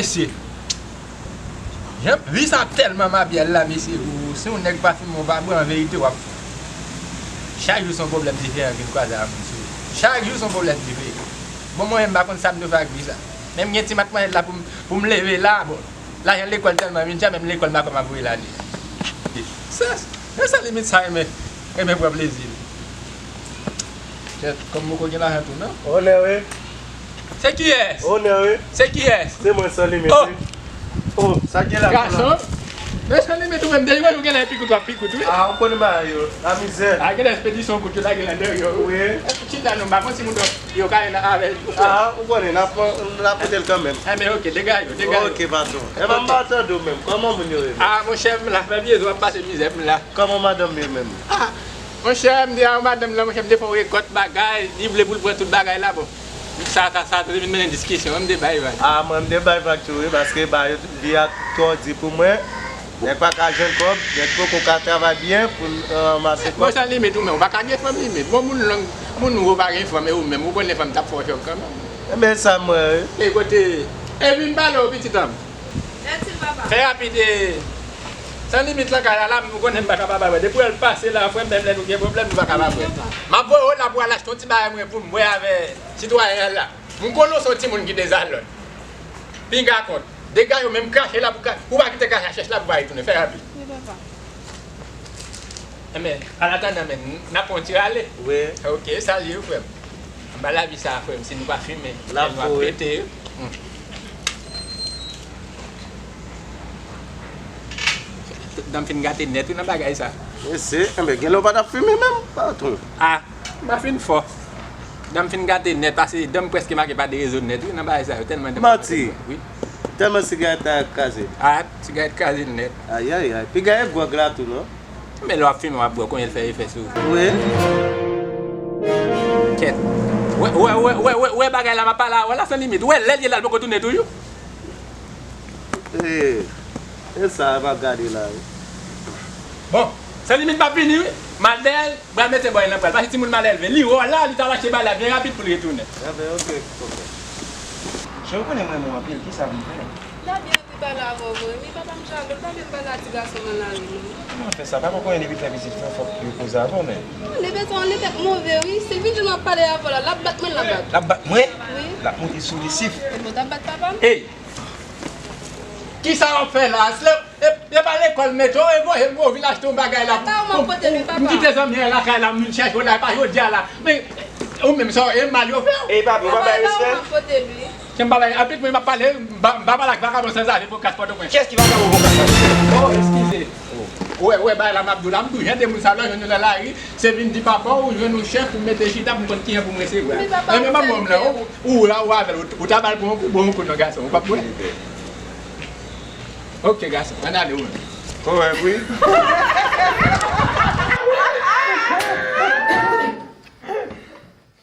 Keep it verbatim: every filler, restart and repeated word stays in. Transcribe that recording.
Mesye, jan vi sa tèlman mabyèl la, mesye, ou, si yon nèg pa fimen, ou pa bwè, an verite, w ap fou. Chak jou se yon pwoblèm diferan ki vin kwaze ak moun sou li. Chak jou se yon pwoblèm diferan. Bon, mwen menm, m pa konn sa m dwe fè ak vi sa. Menm gen ti matmwazèl la pou m, pou m leve la, bon, lajan lekòl tèlman vin chè, menm lekòl m pa kwè m ap voye l ale. Sa, men San Limit sa renmen, renmen pran plezi li. Kèt, kòm Moko gen lajan tou, non? Onè, wi. Se kiyès? Onè, wi. Se kiyès? Se mwen, San Limit, wi. Oh, sa k gen la? Gason, men San Limit ou menm, depi ou gen lè pikout, w ap pikout, wi. Ah, ou konnen bagay yo, la mizè. Ah, gen lè espedisyon kout yo lage la dèyè yo. Wi. Chita non, m pa konn si moun yo ka nan avè l. Ah, ou konnen, n ap, n ap pote l kanmenm. Enben, oke, degaj ou, degaj ou. Oke, patwon. Enben, m pa tande w menm. Kòman moun yo ye menm? Ah, monchè, m la, fè vye zo ap pase mizè, m la. Kòman madanm yo menm? Ah, monchè, m di a madanm lan, monchè, m te fè yon rekòt bagay, li vle pou l pran tout bagay la, bon. Sa, sa, sa te vin mennen diskisyon, m te bay vag. Ah, mwen, m te bay vag tou, wi, paske bagay yo, vi a twò di pou mwen. Nèg pa ka jwenn kòb, nèg poko ka travay byen pou l, euh, ranmase kòb. Mwen, San Limit ou menm, ou pa ka gen fanm Limit. Bon, moun lang, moun wo pa gen fanm, e ou menm, ou konnen fanm t ap fè w chòk kanmenm. Enben, sa m wè, wi. E kote, e vin pale w, pitit an m. Fè rapid, e, San Limit lan kay la, la, ou konnen m pa ka pa bay wè. Depi w wè l pase la, frè m, menm lè nou gen pwoblèm, nou pa ka pa wè. M ap voye w la pou w al achte yon ti bagay mwen pou m bwè avè sitwayen an la. M konnen w se yon timoun ki dezalòd. Pinga kont. Degaje w menm, krache la pou ka, ou pa kite krache a chèch la pou pa retounen. Fè rapid. Wi, papa. Enben, an atandan, men, n ap fè yon ti rale. Wi. Ok, salye wi, frè m. Anba lavi sa a, frè m, si nou pa fimen, l ap pete wi. Hmm. Dan m fin gate nèt wi nan bagay sa. Mesye, enben, gen lè w pa t ap fimen menm, patwon. Ah, m pa fin fò. Dan m fin gate nèt, pase dan m prèske make pa de rezo nèt wi nan bagay sa yo, tèlman dan m... Manti. Wi. Tèlman sigarèt la kraze. Ah, sigarèt kraze l nèt. Ayayay, piga e gwòg la tou, non? Men lè w ap fimen, w ap bwè, konbyen l fè efè sou ou? Wi. Kèt. Wè, wè, wè, wè, wè, wè bagay la m ap pale a wè la, San Limit. Wè lè l ye la, l poko tounen toujou. E, e sa, m ap gade la, wi. Bon, San Limit p ap vini, wi. Madèl, bral mete bòy nan pral. Pase timoun malelve. Li wè w la, li t al achte bagay la byen rapid pou l retounen. Enben, ok, tonton. Cheri, ou konnen m renmen w anpil, kisa pou m fè? L ap byen ri pale avè w, vre. Wi, papa m jalou, l pa vle m pale a ti gason m nan lari, non. Kòman fè sa? Papa w konnen depi l fè pitit, fè fòk li poze avè w, men. Li bezwen w, li tèt move, wi. Si l vin jwenn w ap pale avè w la, l ap bat mwen, l ap bat ou. L ap bat mwen? Wi. L ap moute sou li sif. E bon, t ap bat papa m? Ey! Kisa w ap fè la? Se, e, e pa lekòl m mete w, e voye m pou w vin achte yon bagay la pou, pou, pou m kite zanmi an lakay la, m vin chèche w la, e pa jodi a la. Men, ou menm sa, e mal yo fè w. Ey, papi, ou pa bay respè? Jan m pa bay, anpil moun m ap pale, m pa, m pa pale ak vakabon sanzave vokas Pòtoprens. Kiyès ki vakabon vokas la? Oh, eskize. Ou wè, ou wè bagay la m ap di w la, m di w jan de moun sa lè w jwenn yo nan lari, se vin di papa w, ou jwenn yon chèf, ou mete chita pou m konn kijan pou m resevwa. Enben manman m lan, ou, ou la, ou avè l, ou, ou ta ba l pou yon kou, bon, yon kou non gason, ou p ap bwè. Ok, gason, ann ale ou menm. Kòrèk, wi.